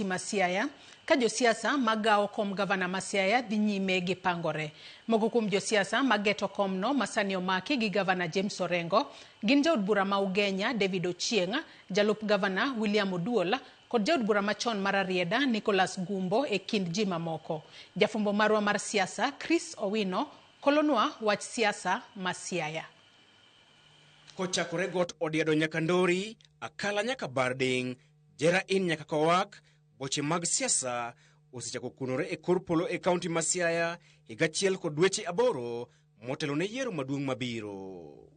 Ma Siaya ka josiasa magawo kom gavana ma Siaya dhi nyime gi pangore. Moko kuom josiasa mageto komno masani omaki gi gavana James Orengo gin jaod bura ma Ugenya David Ochieng, jalup gavana William Oduol kod jaod bura machon mar Rarieda Nicholas Gumbo e kind ji mamoko. Jafwambo marwa mar siasa Chris Owino kolonwa wach siasa ma Siaya. Kochakore got Odiedo nyaka Ndori, Akala nyaka Barding, Jera Inn nyaka Kowak, boche mag siasa osechako kunore e kor polo e kaunti ma Siaya higa achiel kod dweche 8 motelo ne yiero maduong' mabiro.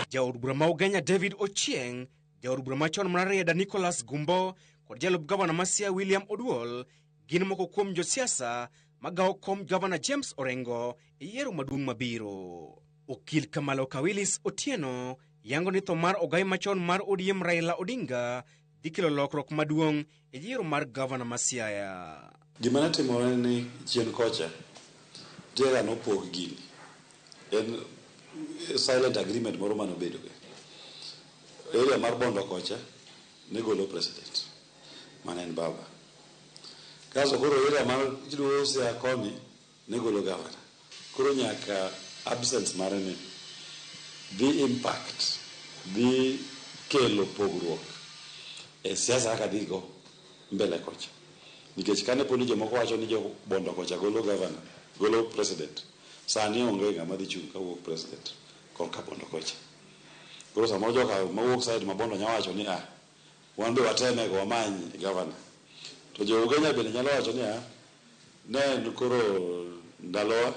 Jaod bura ma Ugenya David Ochieng, jaod bura machon mar Rarieda Nicholas Gumbo kod jalup gavana ma Siaya William Oduol gin moko kuom josiasa magawo kom gavana James Orengo e yiero maduong' mabiro. Okil Kamalo Kawilis Otieno yango ni tho mar ogai machon mar ODM Raila Odinga dhi kelo lokruok maduong' e yiero mar gavana ma Siaya. Gima ne timore ni chien kocha, nitie kaka nopog gini. En silent agreement moro mane obedo go. Area mar Bondo kocha ne golo president, mane en baba. Kasto koro area mar Luo Siaya koni ne golo governor. Koro nyaka absence mare ni dhi impact, dhi kelo pogruok e siasa kaka dhi go mbele kocha. Nikech kane pod ni jomoko wacho ni jo Bondo kocha golo governor, golo president, sani onge ng'ama dhi chung' kawuok president korka Bondo kocha. Koro samoro joka mawuok side ma Bondo nyalo wacho ni ah, wan be wateme go wamany governor. To jo Ugenya bende nyalo wacho ni ah, ne en koro ndalowa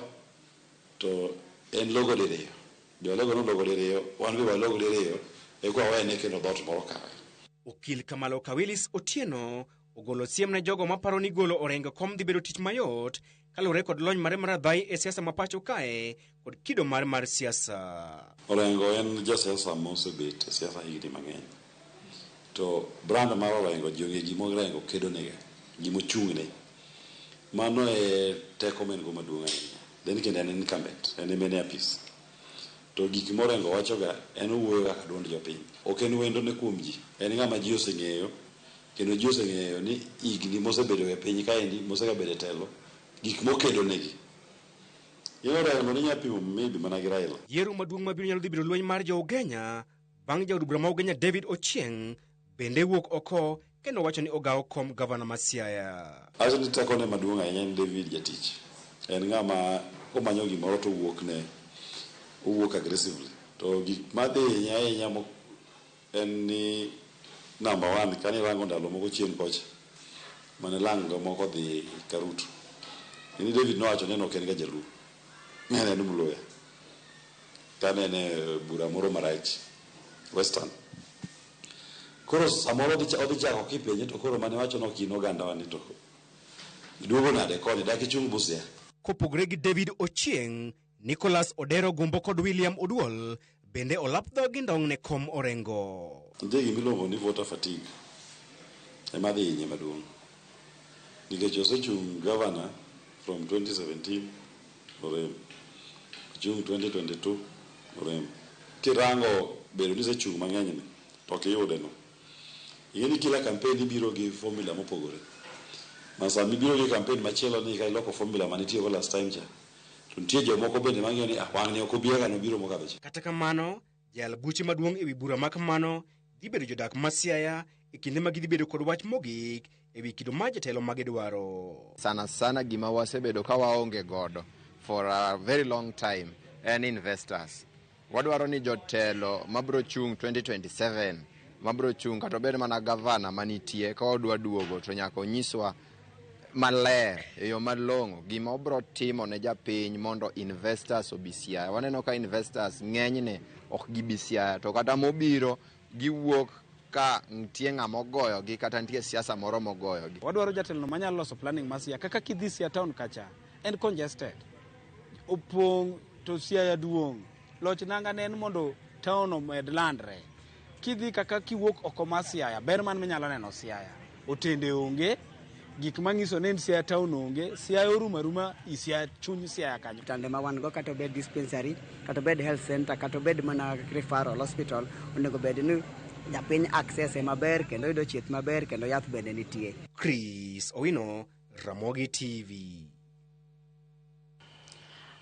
to en logo diriyo. Jolego nologo diriyo, wan be walog diriyo, eka wawene kendo dhoot moro kawe. Okil Kamalo Kawilis Otieno ogolo siem ne jogo maparo ni golo Orengo kom dhi bedo tich mayot kaluwore kod lony mare mar adhai e siasa ma pacho kae kod kido mare mar siasa. Orengo en jasiasa mosebet e siasa higni mang'eny. To brand mar Orengo ji ong'e gima Orengo kedo nega, gima ochung'ne. Mano e teko ma en go maduong' ahinya. Then kendo en incumbent, en ema en e apis. To gik ma Orengo wachoga, en owuoyo kaka duond jopiny. Ok en wendo ne kuom ji. En ng'ama ji oseng'eyo, kendo ji oseng'eyo ni higni mosebedo e piny kaendi, mosegabedo e telo, gik mokedo negi. In Orengo ninya pimo maybe mana gi Raila. Yiero maduong' mabiro nyalo dhi bedo lweny mar jo Ugenya bang' jaod bura ma Ugenya David Ochieng bende wuok oko kendo wacho ni ogawo kom gavana ma Siaya. Awacho ni tekone maduong' ahinya en David jatich. En ng'ama komanyo gimoro to owuok ne owuok aggressively. To gik madhi hinye ahinya en ni number one kane irango ndalo moko chien kocha mane lang moko odhi ka Ruto. En ni David nowacho ni en ok en ga Jaluo. Ne en Mluya. Kane en e bura moro marach Western. Koro samoro odhi chako kipenje to koro mane wacho no ok in ogandawa ni to iduogo nade koni dak ichung' Busia. Kopogore gi David Ochieng, Nicholas Odero Gumbo kod William Oduol bende olap dhogi ndong' ne kom Orengo. Nitie gima iluongo ni voter fatigue ema dhi hinye maduong'. Nikech osechung' governor from 2017 orem. Ochung' 2022 orem. Kirango bedo ni isechung' mang'eny ni to ok iyude no. Ing'e ni kila campaign ibiro gi formula mopogore. Ma sama ibiro gi campaign machielo ni ka iloko formula mane itiyogo last time cha, to nitie jomoko bende mang'iyo ni ah, wang'ni ok obi kaka nobiro mokadho cha. Kata kamano, jayal buche maduong' ewi bura ma kamano dhi bedo jodak ma Siaya e kinde ma gidhi bedo kod wach mogik ewi kido mar jatelo ma gidwaro. Sana sana gima wasebedo ka waonge godo for a very long time en investors. Wadwaro ni jotelo mabro chung' 2027 mabro chung' kata obed mana gavana manitie ka odwa duogo to nyaka onyiswa maler e yo malong'o gima obro timo ne japiny mondo investors obi Siaya. Waneno ka investors ng'enyne ok gibi Siaya to kata mobiro giwuok ka nitie ng'ama ogoyogi kata nitie siasa moro mogoyogi. Wadwaro jatelono manyalo loso planning mar Siaya kaka kidhi Siaya town kacha en congested, opong' to Siaya duong'. Loch nanga ne en mondo town omed landre. Kidhi kaka kiwuok oko mar Siaya, ber man minyalo neno Siaya. Otende onge, gik manyiso ni en Siaya town onge, Siaya orumo aruma i Siaya, chuny Siaya kanyo. Tande ma wan go kata obed dispensary, kata obed health center, kata obed mana referral hospital, onego bed ni Japiny access e maber kendo yudo chieth maber kendo yath bende nitie. Chris Owino, Ramogi TV.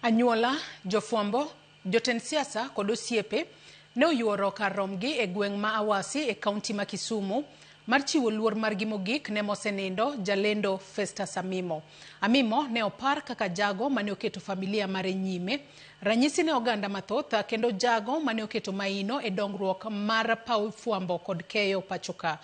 Anyuola, jofwambo, jotend siasa kod osiepe ne oyuoro kar romgi e gweng' ma Awasi e kaunti ma Kisumu mar chiwo luor margi mogik ne mosenindo jalendo Festus Amimo. Amimo ne opar kaka jago mane oketo familia mare nyime, ranyisi ne oganda mathoth kendo jago mane oketo maino e dongruok mar paw fwambo kod keyo pachoka.